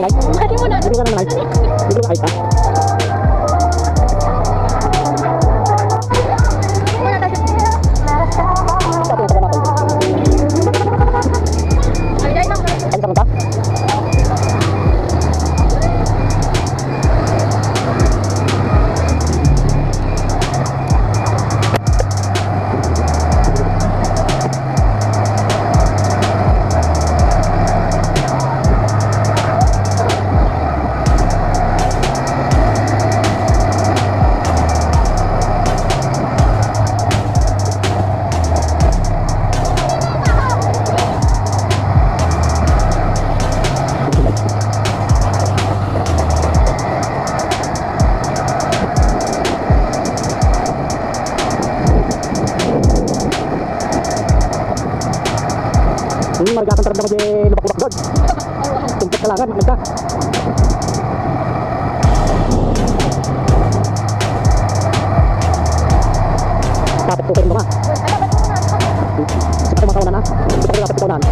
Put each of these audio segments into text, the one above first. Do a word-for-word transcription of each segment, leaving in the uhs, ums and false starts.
Light? Hindi ka na light? Hindi ka na light, ha? Ay, sa mata? Hmm, marigatan talaga di lubak-lubak, George. Sumpit ka langan, maganda. Tapos ko kayo mga. Sa mga kaunan, ah. Sa mga kaunan.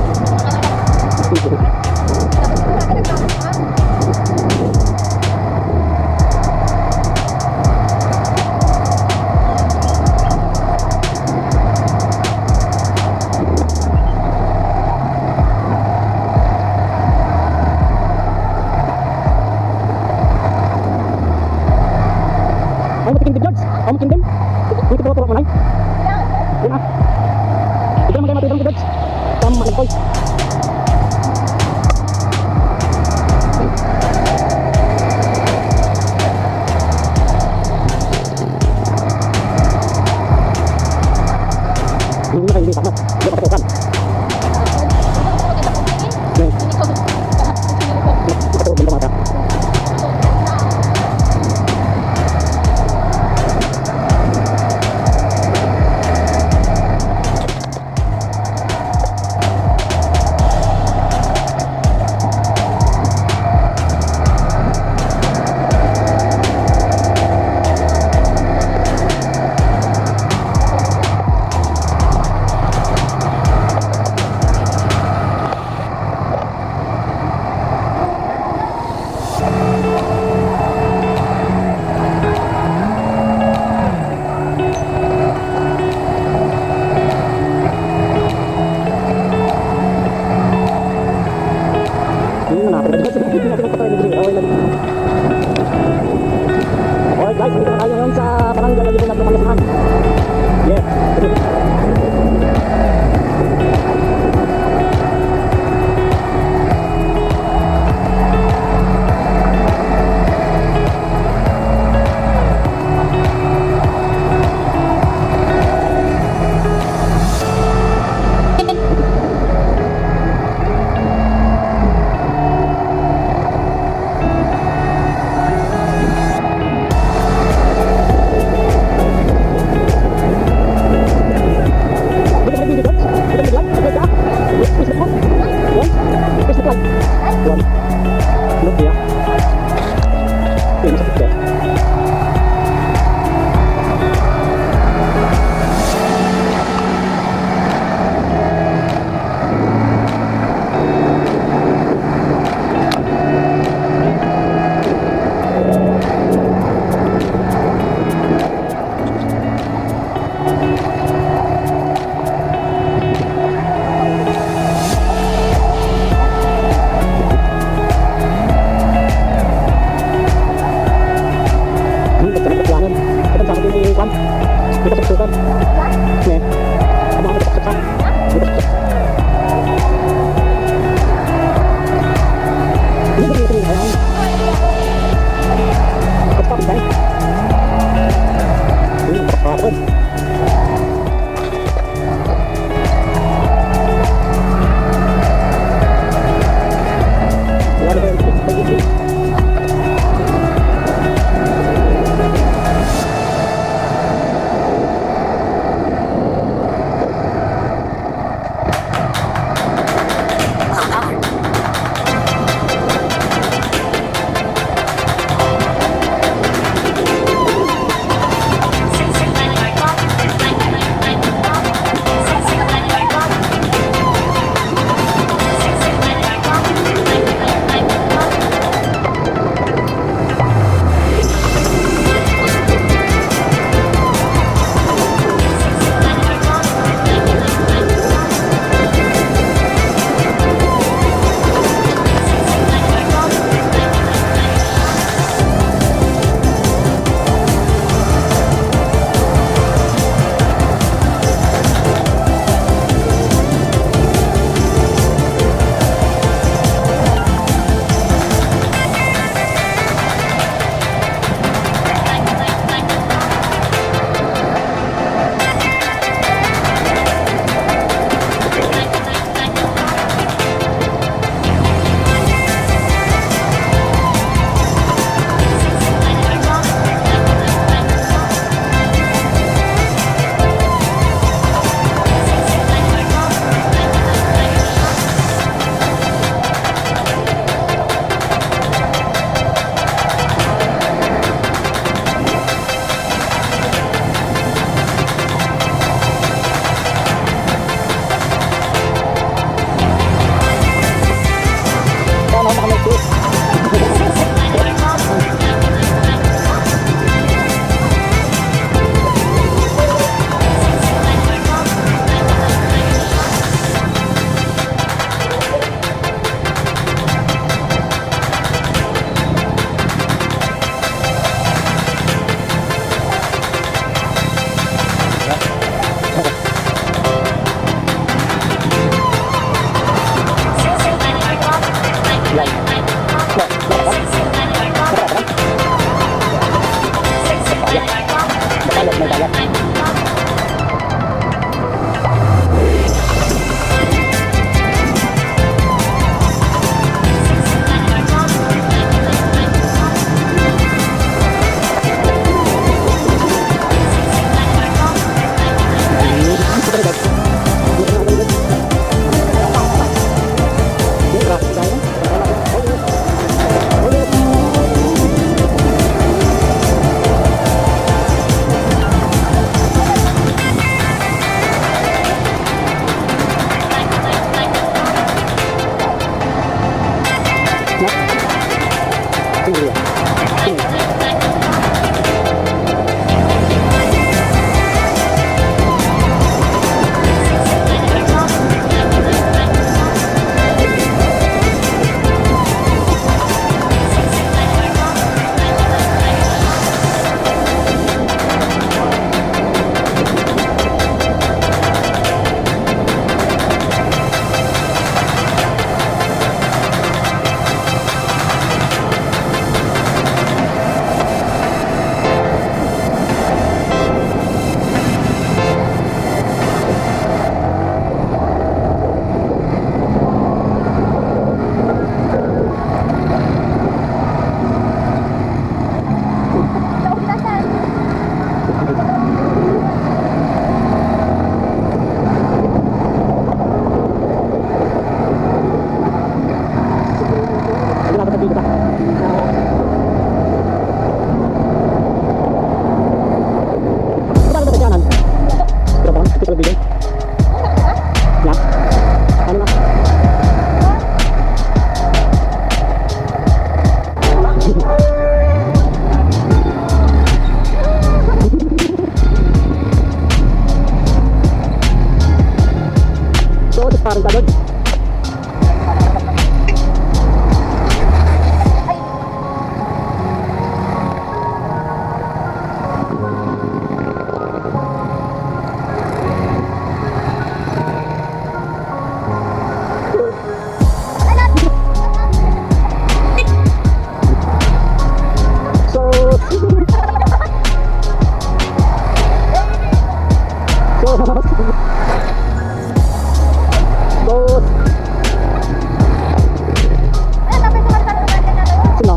Ay, matikim din, George. Ay, matikim din. Yung tignan ko, tulak mo, Nay. Yun, ah. Tignan, magkano, tignan ko, George. Tama, Nay, koy. Hindi na kayo, hindi, tama. Hindi, patutukan. Hmm. Ito, ito, ito, ito. Ay, dapat nandito ka. Ano ba ang tatyanan? Pero ba? Ito pala video. Yan. Ano na? So, ito parang tagod. So, so, so, sino?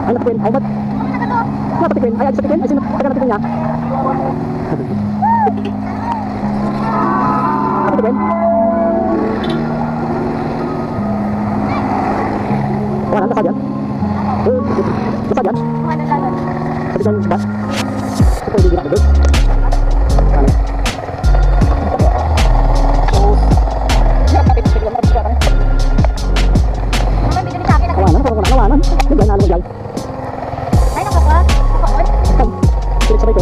Ay, naku, Queen. Ay, ba't? Naku, Queen. Ay, ay, sa Queen. Ay, sino? Taga natin niya. Naku, Queen. Wala, nasa dyan. Eh, nasa dyan. Sa dyan, ba? Ito, hindi na ako doon. Ano? Kawanan, parang kawanan. Naglay na, naglay. Ay, nakakuha? Nakaon? Pilit sabay ko.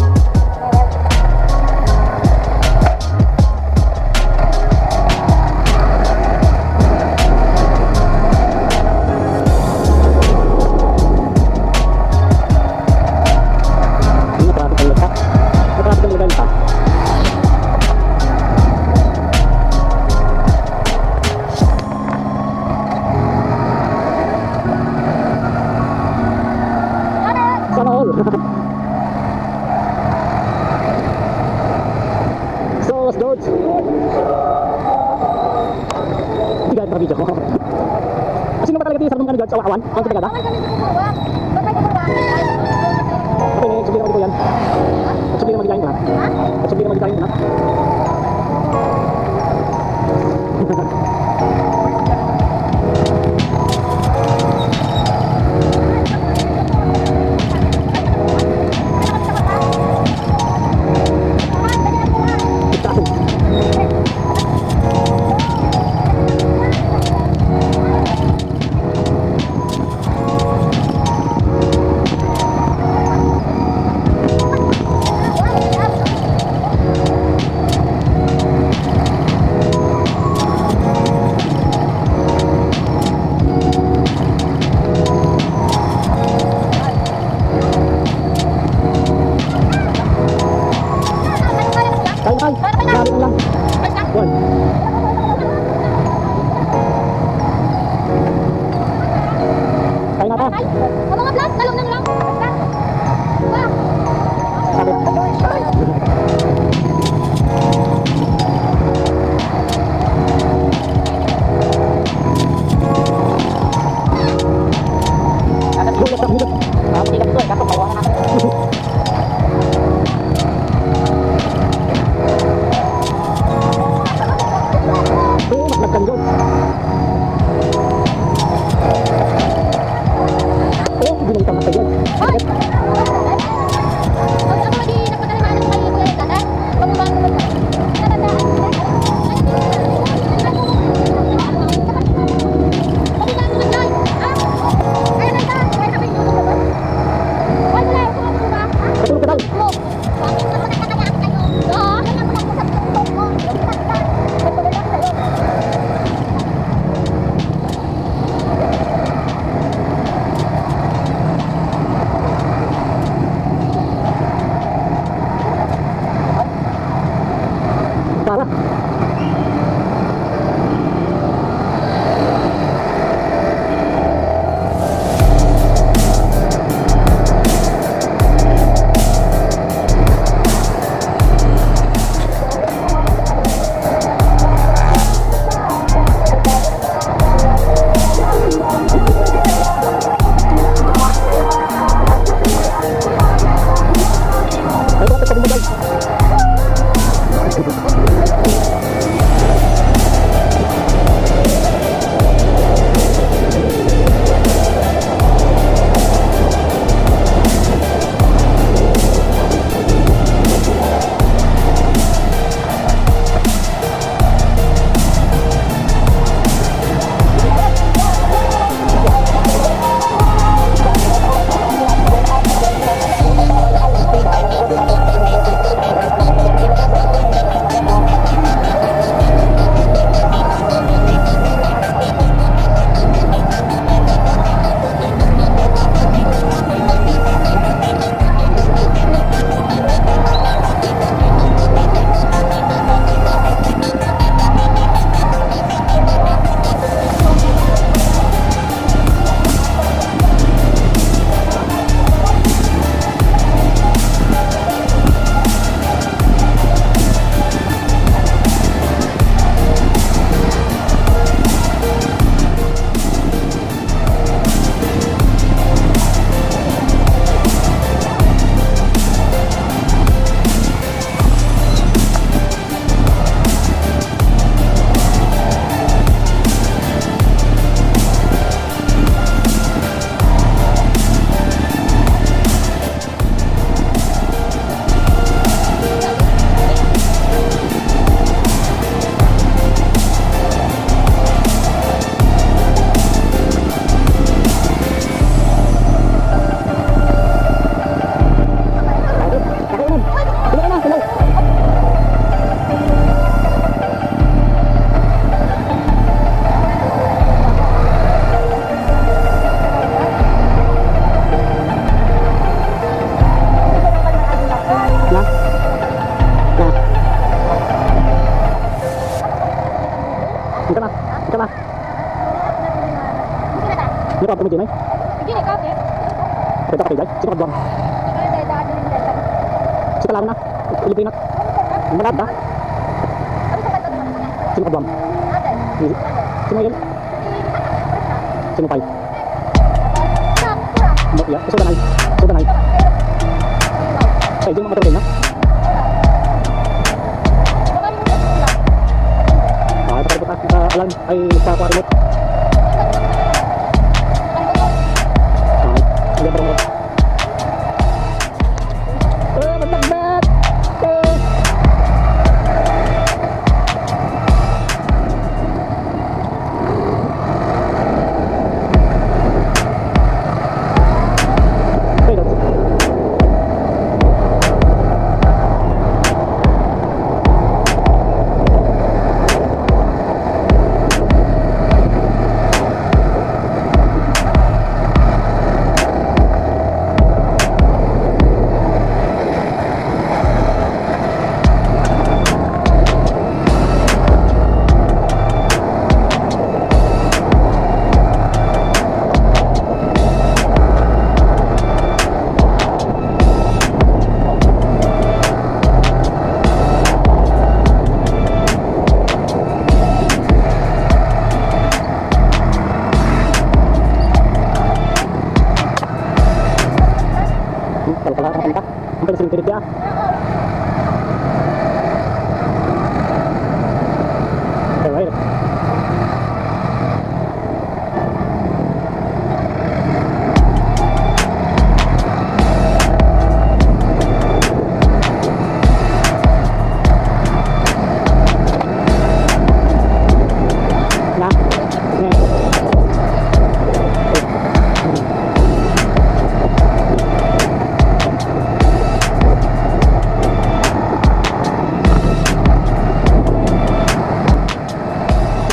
Natraffic ang lupa. Natraffic ang lupa. Sana all. So, let's go. Hindi ka naka-video. Sino ba talaga ito yung sarong ano dyan sa Awan? Ang pinagada? Okay, may sabihin ako dito yan. Sabihin na magigain ko na. Sabihin na magigain ko na. Kain, kain. Grabe lang. One. Kain na ta. Ay, ang mga vlog, talong ng lang. Basta. Ba? Sabi. Bukas sa mundo. Tapos ilan to, eh, kaso kawawa na ako. Oo, mas nagkanggol. Oo, hindi mo ikamatay yan. Hoy! Huwag ka mo di nagpadala Ako mo, Jimmy? Sige, ikaw, eh. Kapit ka, kapit, sino ka buang? Sige, dahil, dahil, dahil, dahil. Sige, lang na. Libre na. Manad na. Sino ka buang? Sino yun? Sino pa? Mo, ya, so danay. So danay. Ay, di mo matawag na? Ah, ito ka, ah, alam. Ay, sa aquarium. Ay, ang ganda mo. Oh, matagbat! Oh! Hmm, kalkala ka punta. Ang ganda ng silintirit niya. Alright. Na? Ne.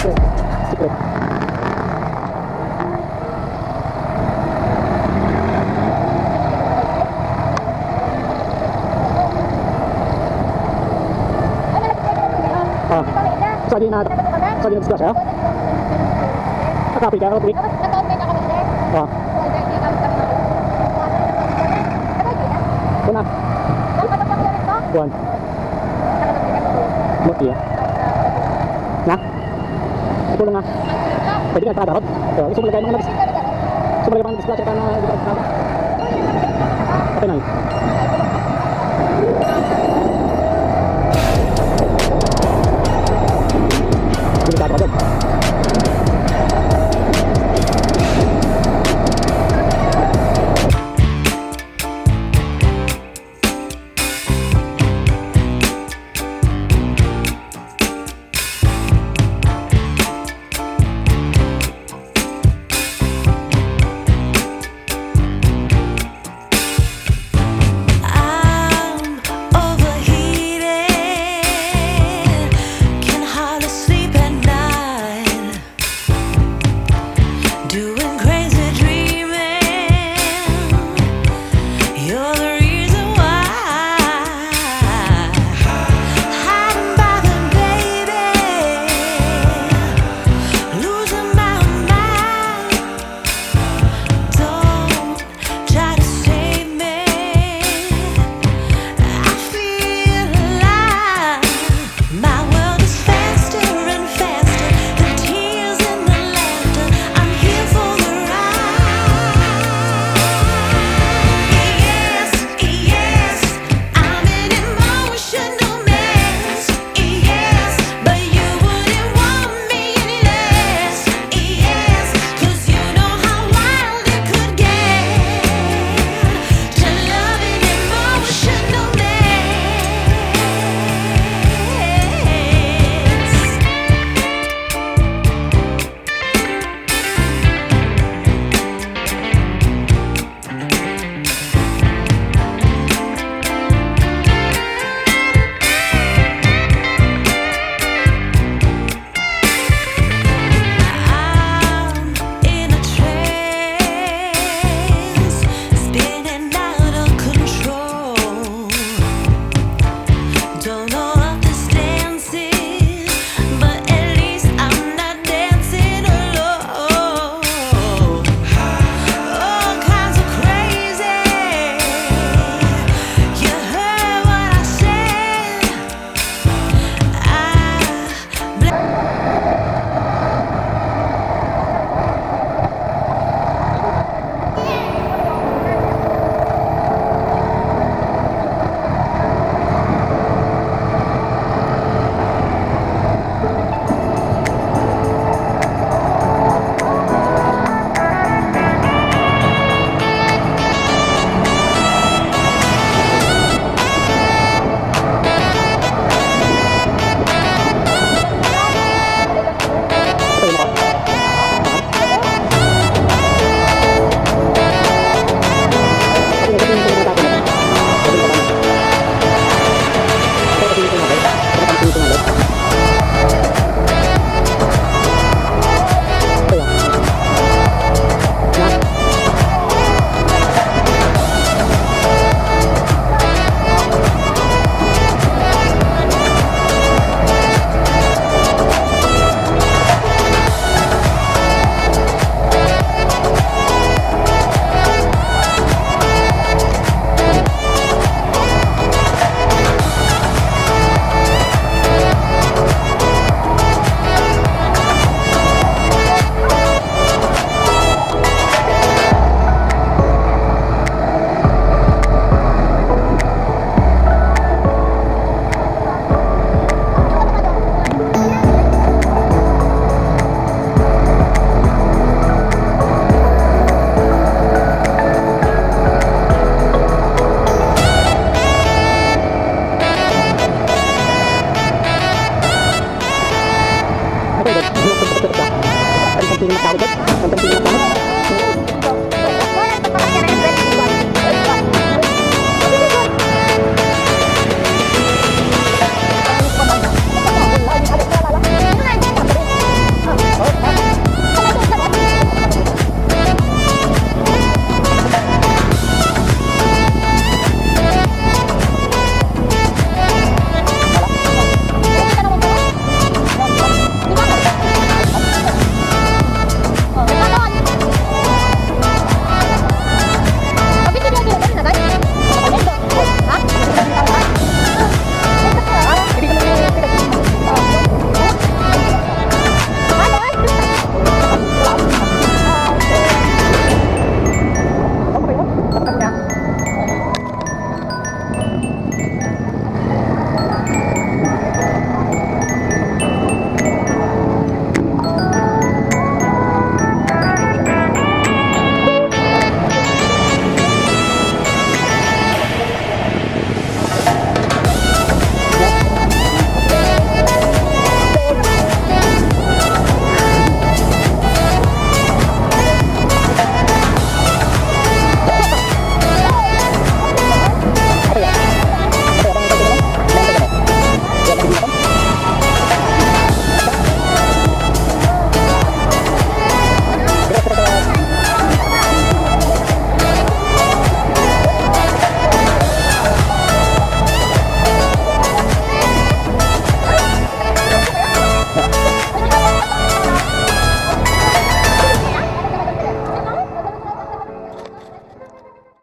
Secret. Secret. Ah. Sa di na, sa di na discuss, ah? Sa kape ka, okay? Ah. Kuna. Kuan. Mati, ah. Na? Ito lang, ah. Pwede ka, para darot. So, gusto mo lagay mga nabis-, gusto mo lagay mga nabiskwatsa ka na, di ka nabis-, okay na yun.